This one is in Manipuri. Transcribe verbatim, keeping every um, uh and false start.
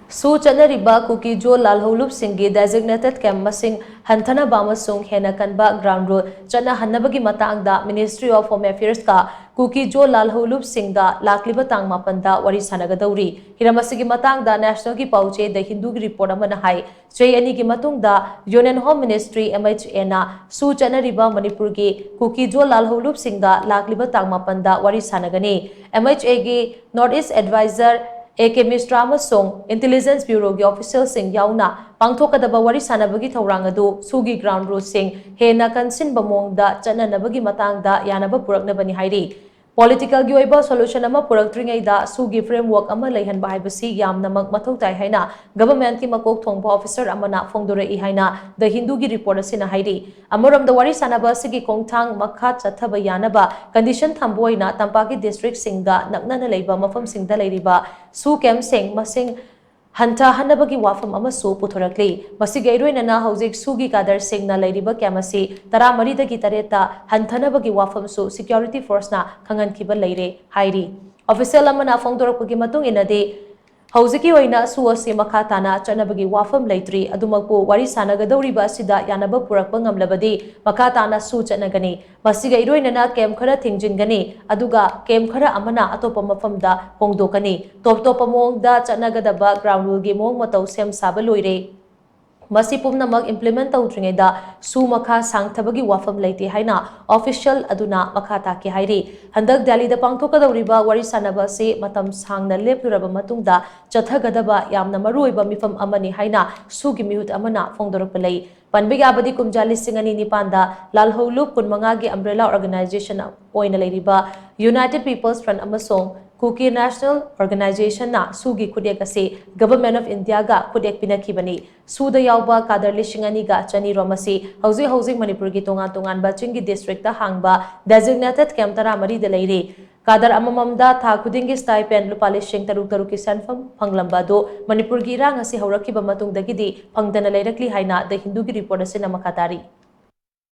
ꯁꯨ ꯆꯠꯅꯔꯤꯕ ꯀꯨꯀꯤ-ꯖꯣ ꯂꯥꯜꯍꯧꯂꯨꯞꯁꯤꯡꯒꯤ designated camp ꯃꯁꯤꯡ ꯍꯟꯊꯅꯕ ꯑꯃꯁꯨꯡ ꯍꯦꯟꯅ ꯀꯟꯕ ground rule ꯆꯠꯅꯍꯟꯅꯕꯒꯤ ꯃꯇꯥꯡꯗ Ministry of Home Affairs ꯀ ꯀꯨꯀꯤ-ꯖꯣ ꯂꯥꯜꯍꯧꯂꯨꯞꯁꯤꯡꯗ ꯂꯥꯛꯂꯤꯕ ꯇꯥꯡ ꯃꯥꯄꯟꯗ ꯋꯥꯔꯤ ꯁꯥꯟꯅꯒꯗꯧꯔꯤ꯫ ꯍꯤꯔꯝ ꯑꯁꯤꯒꯤ ꯃꯇꯥꯡꯗ National ꯒꯤ ꯄꯥꯎꯆꯦ The Hindu ꯒꯤ report ꯑꯃꯅ ꯍꯥꯏ, ꯆꯌꯣꯜ ꯑꯅꯤꯒꯤ ꯃꯇꯨꯡꯗ Union Home Ministry, M H A ꯅ ꯁꯨ ꯆꯠꯅꯔꯤꯕ ꯃꯅꯤꯄꯨꯔꯒꯤ ꯀꯨꯀꯤ-ꯖꯣ ꯂꯥꯜꯍꯧꯂꯨꯞꯁꯤꯡꯗ ꯂꯥꯛꯂꯤꯕ ꯇꯥꯡ ꯃꯥꯄꯟꯗ ꯋꯥꯔꯤ ꯁꯥꯟꯅꯒꯅꯤ꯫ M H A ꯒꯤ North East Advisor A K Mishra ꯑꯃꯁꯨꯡ Intelligence Bureau ꯒꯤ official ꯁꯤꯡ ꯌꯥꯎꯅ ꯄꯥꯡꯊꯣꯛꯀꯗꯕ ꯋꯥꯔꯤ ꯁꯥꯟꯅꯕꯒꯤ ꯊꯧꯔꯥꯡ ꯑꯗꯨ ꯁꯨꯒꯤ ground rule ꯁꯤꯡ ꯍꯦꯟꯅ ꯀꯟꯁꯤꯟꯕ ꯃꯑꯣꯡꯗ ꯆꯠꯅꯅꯕꯒꯤ ꯃꯇꯥꯡꯗ ꯌꯥꯅꯕ ꯄꯨꯔꯛꯅꯕꯅꯤ ꯍꯥꯏꯔꯤ꯫ Political ꯒꯤ ꯑꯣꯏꯕ solution ꯑꯃ ꯄꯨꯔꯛꯇ꯭ꯔꯤꯉꯩꯗ ꯁꯨꯒꯤ framework ꯑꯃ ꯂꯩꯍꯟꯕ ꯍꯥꯏꯕꯁꯤ ꯌꯥꯝꯅꯃꯛ ꯃꯊꯧ ꯇꯥꯏ ꯍꯥꯏꯅ government ꯀꯤ ꯃꯀꯣꯛ ꯊꯣꯡꯕ officer ꯑꯃꯅ ꯐꯣꯡꯗꯣꯔꯛꯏ ꯍꯥꯏꯅ The Hindu ꯒꯤ report ꯑꯁꯤꯅ ꯍꯥꯏꯔꯤ꯫ ꯑꯃꯔꯣꯝꯗ, ꯋꯥꯔꯤ ꯁꯥꯟꯅꯕ ꯑꯁꯤꯒꯤ ꯈꯣꯡꯊꯥꯡ ꯃꯈꯥ ꯆꯠꯊꯕ ꯌꯥꯅꯕ condition ꯊꯝꯕ ꯑꯣꯏꯅ ꯇꯝꯄꯥꯛꯀꯤ district ꯁꯤꯡꯗ ꯅꯛꯅꯅ ꯂꯩꯕ ꯃꯐꯝꯁꯤꯡꯗ ꯂꯩꯔꯤꯕ ꯁꯨ camp ꯁꯤꯡ ꯃꯁꯤꯡ ꯍꯟꯊꯍꯟꯅꯕꯒꯤ ꯋꯥꯐꯝ ꯑꯃꯁꯨ ꯄꯨꯊꯣꯔꯛꯂꯤ꯫ ꯃꯁꯤꯒ ꯏꯔꯣꯏꯅꯅ ꯍꯧꯖꯤꯛ ꯁꯨꯒꯤ ꯀꯥꯗꯔꯁꯤꯡꯅ ꯂꯩꯔꯤꯕ camp ꯑꯁꯤ ꯇꯔꯥꯃꯔꯤꯗꯒꯤ ꯇꯔꯦꯠꯇ ꯍꯟꯊꯅꯕꯒꯤ ꯋꯥꯐꯝꯁꯨ security force ꯅ ꯈꯪꯍꯟꯈꯤꯕ ꯂꯩꯔꯦ ꯍꯥꯏꯔꯤ꯫ Official ꯑꯃꯅ ꯐꯣꯡꯗꯣꯔꯛꯄꯒꯤ ꯃꯇꯨꯡ ꯏꯟꯅꯗꯤ, ꯍꯧꯖꯤꯛꯀꯤ ꯑꯣꯏꯅ ꯁꯨ ꯑꯁꯤ ꯃꯈꯥ ꯇꯥꯅ ꯆꯠꯅꯕꯒꯤ ꯋꯥꯐꯝ ꯂꯩꯇ꯭ꯔꯤ꯫ ꯑꯗꯨꯃꯛꯄꯨ, ꯋꯥꯔꯤ ꯁꯥꯟꯅꯒꯗꯧꯔꯤꯕ ꯑꯁꯤꯗ ꯌꯥꯅꯕ ꯄꯨꯔꯛꯄ ꯉꯝꯂꯕꯗꯤ ꯃꯈꯥ ꯇꯥꯅ ꯁꯨ ꯆꯠꯅꯒꯅꯤ꯫ ꯃꯁꯤꯒ ꯏꯔꯣꯏꯅꯅ camp ꯈꯔ ꯊꯤꯡꯖꯤꯟꯒꯅꯤ, ꯑꯗꯨꯒ camp ꯈꯔ ꯑꯃꯅ ꯑꯇꯣꯞꯄ ꯃꯐꯝꯗ ꯍꯣꯡꯗꯣꯛꯀꯅꯤ꯫ ꯇꯣꯞ ꯇꯣꯞꯄ ꯃꯑꯣꯡꯗ ꯆꯠꯅꯒꯗꯕ ground rule ꯒꯤ ꯃꯑꯣꯡ ꯃꯇꯧ ꯁꯦꯝ ꯁꯥꯕ ꯂꯣꯏꯔꯦ꯫ ꯃꯁꯤ ꯄꯨꯝꯅꯃꯛ implement ꯇꯧꯗ꯭ꯔꯤꯉꯩꯗ ꯁꯨ ꯃꯈꯥ ꯁꯥꯡꯊꯕꯒꯤ ꯋꯥꯐꯝ ꯂꯩꯇꯦ ꯍꯥꯏꯅ official ꯑꯗꯨꯅ ꯃꯈꯥ ꯇꯥꯈꯤ ꯍꯥꯏꯔꯤ꯫ ꯍꯟꯗꯛ ꯗꯦꯜꯂꯤꯗ ꯄꯥꯡꯊꯣꯛꯀꯗꯧꯔꯤꯕ ꯋꯥꯔꯤ ꯁꯥꯟꯅꯕ ꯑꯁꯤ ꯃꯇꯝ ꯁꯥꯡꯅ ꯂꯦꯞꯂꯨꯔꯕ ꯃꯇꯨꯡꯗ ꯆꯠꯊꯒꯗꯕ ꯌꯥꯝꯅ ꯃꯔꯨꯑꯣꯏꯕ ꯃꯤꯐꯝ ꯑꯃꯅꯤ ꯍꯥꯏꯅ ꯁꯨꯒꯤ ꯃꯤꯍꯨꯠ ꯑꯃꯅ ꯐꯣꯡꯗꯣꯔꯛꯄ ꯂꯩ꯫ ꯄꯟꯕ ꯌꯥꯕꯗꯤ, ꯀꯨꯝꯖꯥ ꯂꯤꯁꯤꯡ ꯑꯅꯤ ꯅꯤꯄꯥꯟꯗ ꯂꯥꯜꯍꯧꯂꯨꯞ ꯀꯨꯟꯃꯉꯥꯒꯤ umbrella organization ꯑꯣꯏꯅ ꯂꯩꯔꯤꯕ United People's Front ꯑꯃꯁꯨꯡ Kuki National Organization ꯅ ꯁꯨꯒꯤ ꯈꯨꯠꯌꯦꯛ ꯑꯁꯤ Government of India ꯒ ꯈꯨꯠꯌꯦꯛ ꯄꯤꯅꯈꯤꯕꯅꯤ꯫ ꯁꯨꯗ ꯌꯥꯎꯕ ꯀꯥꯗꯔ ꯂꯤꯁꯤꯡ ꯑꯅꯤꯒ ꯆꯅꯤꯔꯣꯝ ꯑꯁꯤ ꯍꯧꯖꯤꯛ ꯍꯧꯖꯤꯛ ꯃꯅꯤꯄꯨꯔꯒꯤ ꯇꯣꯉꯥꯟ ꯇꯣꯉꯥꯟꯕ ꯆꯤꯡꯒꯤ district ꯇ ꯍꯥꯡꯕ designated camp ꯇꯔꯥꯃꯔꯤꯗ ꯂꯩꯔꯤ꯫ ꯀꯥꯗꯔ ꯑꯃꯃꯝꯗ ꯊꯥ ꯈꯨꯗꯤꯡꯒꯤ stipend ꯂꯨꯄꯥ ꯂꯤꯁꯤꯡ ꯇꯔꯨꯛ ꯇꯔꯨꯛꯀꯤ ꯁꯦꯟꯐꯝ ꯐꯪꯂꯝꯕ ꯑꯗꯨ ꯃꯅꯤꯄꯨꯔꯒꯤ ꯏꯔꯥꯡ ꯑꯁꯤ ꯍꯧꯔꯛꯈꯤꯕ ꯃꯇꯨꯡꯗꯒꯤꯗꯤ ꯐꯪꯗꯅ ꯂꯩꯔꯛꯂꯤ ꯍꯥꯏꯅ The Hindu ꯒꯤ report ꯑꯁꯤꯅ ꯃꯈꯥ ꯇꯥꯔꯤ꯫